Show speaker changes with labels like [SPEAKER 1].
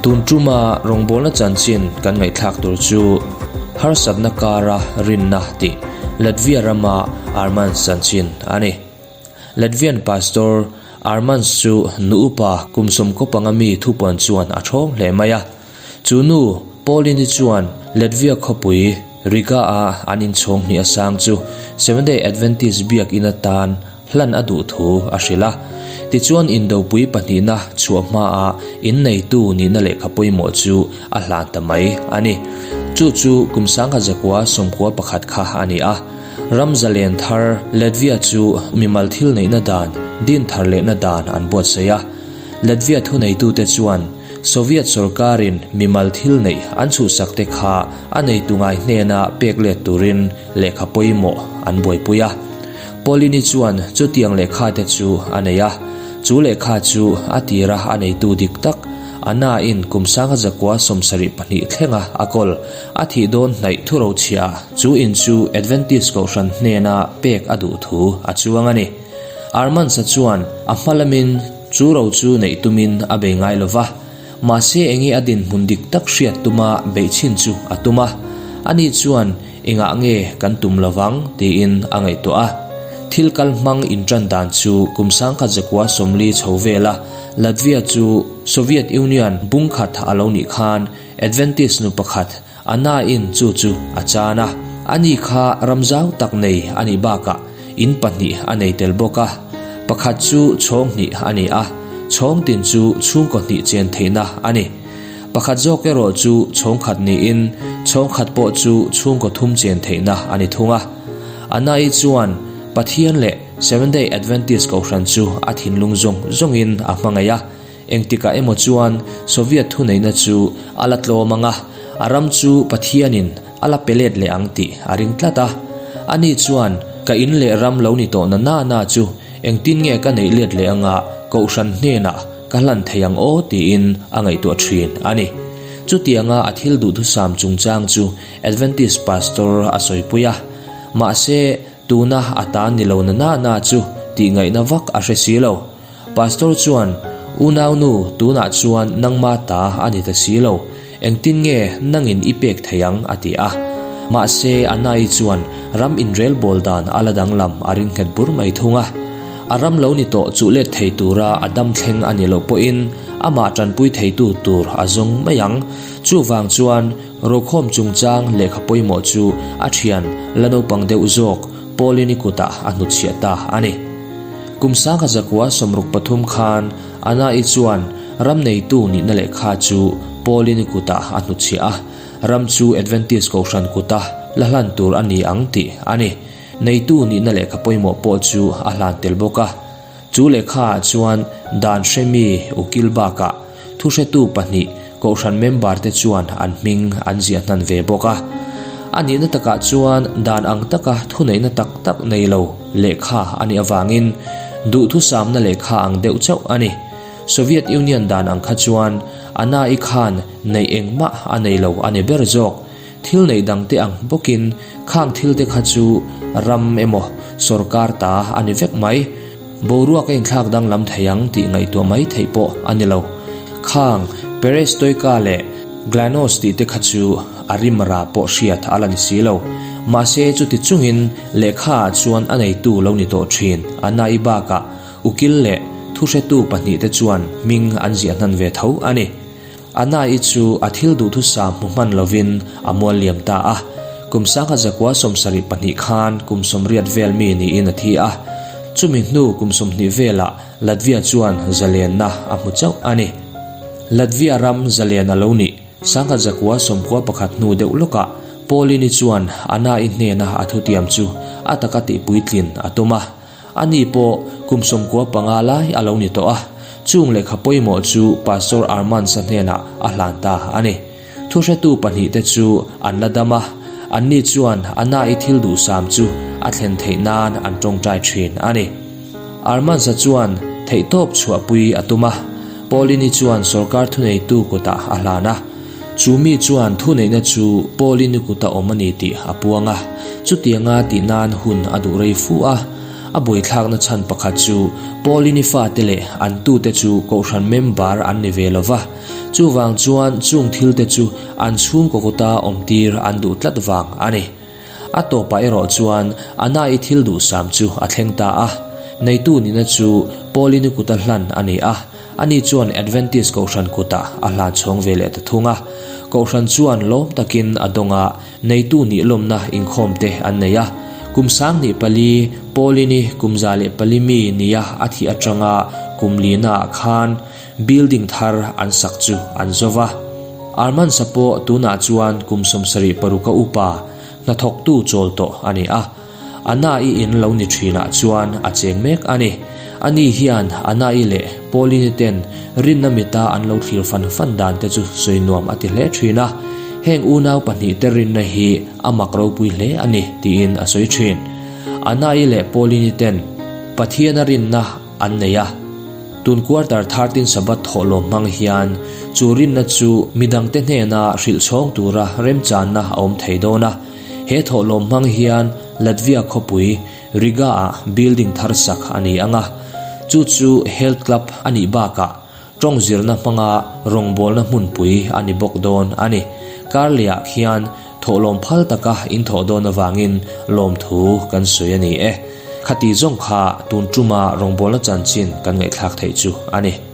[SPEAKER 1] Tun tuma rawngbawlna chanchin kan ngaihthlak tur chu harsatna kara rinna tih Latvia rama Armands chanchin a ni. Latvian Pastor Armands chu nu upa kum sawmkaw panga mi thupuan chuan a thawng hle mai a. Chu nu Pauline-i chuan Latvia khawpui Riga-a an inchhawng hnih a sang chu Seventh-day Adventist biakinn atan hlan a duh thu a hrilh a. Tichuan indopui pahnihna chhuah hmaah inneitu nihna lehkha pawimawh chu a hlan ta mai a ni. Chu chu kum sangha zakua 91 kha a ni a. Ram zalen thar Latvia chu mimal thil neihna dan, din thar lehna dan an buatsaih a. Latvia thuneitute chuan Soviet sorkarin mimal thil neih an chhuhsakte kha a neitu ngai hnena pek let turin lehkha pawimawh an buaipui a. Paulini chuan chutiang lehkha te chu a nei a, chu lehkha chu a tira a neitu dik tak, Anna-in kum sanga zakua 72 thlenga a kawl a thih dawn hnaih thurochhiah chu in chu Adventist Kohhran hnena pek a duh thu a chuang a ni. Armand-a chuan a hma lamin chu ro chu neih tumin a bei ngai lo va, mahse enge a dinhmun dik tak hriat tuma beih chhin chu a tum a. Ani chuan engah nge kan tum lo vang tiin a ngaihtuah a. Thil kal hmang intan dan chu kum 1940 chho vela Latvia chu Soviet Union bung khat a lo nih khan Adventist nu pakhat Anna-in chu chu a chan a. Ani kha ram zau tak nei a nih bakah in pahnih a nei tel bawk a. Pakhat chu chhawng hnih a ni a, chhawng tin chu chhungkaw hnih chen theihna a ni. Pakhat zawk erawh chu chhawng khat niin chhawng khat pawh chu chhungkaw thum chen theihna a ni thung a. Anna-i chuan Pathian leh Seventh-day Adventist Kohhran chu a thinlung zawng zawngin a hmangaih a. Engtikah emaw chuan Soviet thuneihna chu a la tlawm ang a, a ram chu Pathianin a la pe let leh ang tih a ring tlat a. Ani chuan, Ka in leh ram lo ni tawh na na na chu engtin nge ka neih let leh anga Kohhran hnenah ka hlan thei ang aw tiin a ngaihtuah thin a ni. Chutianga a thil duhthusam chungchang chu Adventist Pastor a sawipui a. Mahse, tuna a ta ni lo na na na chu tih ngaihna vak a hre si lo. Pastor chuan, Unaunu, tunah chuan nangma ta a ni ta si lo. Engtin nge nangin i pek thei ang? a ti a. Mahse, Anna-i chuan ram inrel bawl dan a la danglam a ring nghet bur mai thung a. A ram lo ni tawh chuh let thei tura a dam thleng a ni loh pawhin amah tanpui theitu tur a zawng mai ang. Chuvang chuan rokhawm chungchang lehkha pawimawh chu a thian la naupang deuh zawk Pauline-i kutah a hnutchhiah ta a ni. Kum 1963 khan Anna-i chuan ram neitu nihna lehkha chu Pauline-i kutah a hnutchhiah a, ram chu Adventist Kohhran kuta la hlan tur a ni ang tih a ni. Neitu nihna lehkha pawimawh pawh chu a hlan tel bawk a. Chu lehkhaah chuan dan hremi ukil bakah thuhretu pahnih Kohhran member te chuan an hming an ziah hnan ve bawk a. A nihna takah chuan dan ang taka thuneihna tak tak nei lo lehkha a nih avangin duhthusamna lehkha ang deuh chauh a ni. Soviet Union dan ang kha chuan Anna-i khan neih engmah a nei lo a ni ber zawk. Thil neih dangte ang bawkin khang thilte kha chu ram emaw sorkar ta a ni vek mai. Boruak a inthlak danglam thei ang tih ngaihtuah mai theih pawh a ni lo. Khang, Perestoika leh Glanos tih te kha chu a rim ra pawh hriat a la ni si lo. Mahse chuti chungin lehkha ah chuan a neitu lo ni tawh thin a nai bakah ukil leh thuhretu pahnih te chuan hming an ziah hnan ve tho a ni. Anna-i chu a thil duhthusam hmu hman lovin a mual liam ta a. Kum 1972 khan kum 80 vel mi niin a thi a. Chumi hnu kum 20 velah Latvia chuan zalenna a hmu chauh a ni. Latvia ram zalen a lo nih 1991 hnu deuh lawkah Paulini chuan Anna-i hnena a thutiam chu a taka tihpuitlin a tum a. Ani pawh kum 95 lai a lo ni tawh a, chung lehkha pawimawh chu Pastor Armand-a hnenah a hlan ta a ni. Thuhretu pahnihte chu an la dam a, anni chuan Anna-i thil duhsam chu a thlen theih nan an tawngtai thin a ni. Armand-a chuan theihtawp chhuahpui a tum a, Pauline-i chuan sorkar thuneitu kutah a hlan a. Chu mi chuan thuneihna chu Pauline-i kuta awm a ni tih a puang a, chutianga tih nan hun a duh rei fu a. A buaithlakna chhan pakhat chu Pauline-i fate leh an tute chu kohhran member an ni ve lo va, chuvang chuan chung thilte chu an chhungkaw kuta awmtir an duh tlat vang a ni. A tawpah erawh chuan Anna-i thil duhsam chu a thleng ta a. Neitu nihna chu Pauline-i kuta hlan a ni a, ani chuan Adventist kohhran kutah a hlan chhawng ve leh ta thung a. Kohhran chuan lawm takin a dawng a, neitu nih lawmna inkhawm te an nei a. Kum 2004 Pauline-i kum 104 mi nia a thih atanga kum linaah khan building thar an sak chu an zo va. Armand-a pawh tunah chuan kum 76 a upa, hnathawktu chawl tawh a ni a. Anna-i in lo ni thinah chuan a cheng mek a ni. Ani hian Anna-i leh Pauline-i ten rinna mita an lo thlir fan fan dan te chu sawi nuam a ti hle thin a. Heng unau pahnihte rinna hi a mak ropui hle a ni tiin a sawi thin. Anna-i leh Pauline-i ten Pathiana rinna an nei a. Tun quarter 13 Sabbath thawhlawm hmang hian chu rinna chu midangte hnena hrilh chhawng tura remchanna a awm thei dawn a. He thawhlawm hmang hian Latvia khawpui Riga-ah building thar sak a ni ang a, chu chu Health Club a nih bakah tawng zirna hmanga rawngbawlna hmunpui a ni bawk dawn a ni. Karleh-ah khian thawhlawm phal taka in thawh dawn avangin lawmthu kan sawi a ni e. Khati zawng kha tun tuma rawngbawlna chanchin kan ngaihthlak theih chu a ni.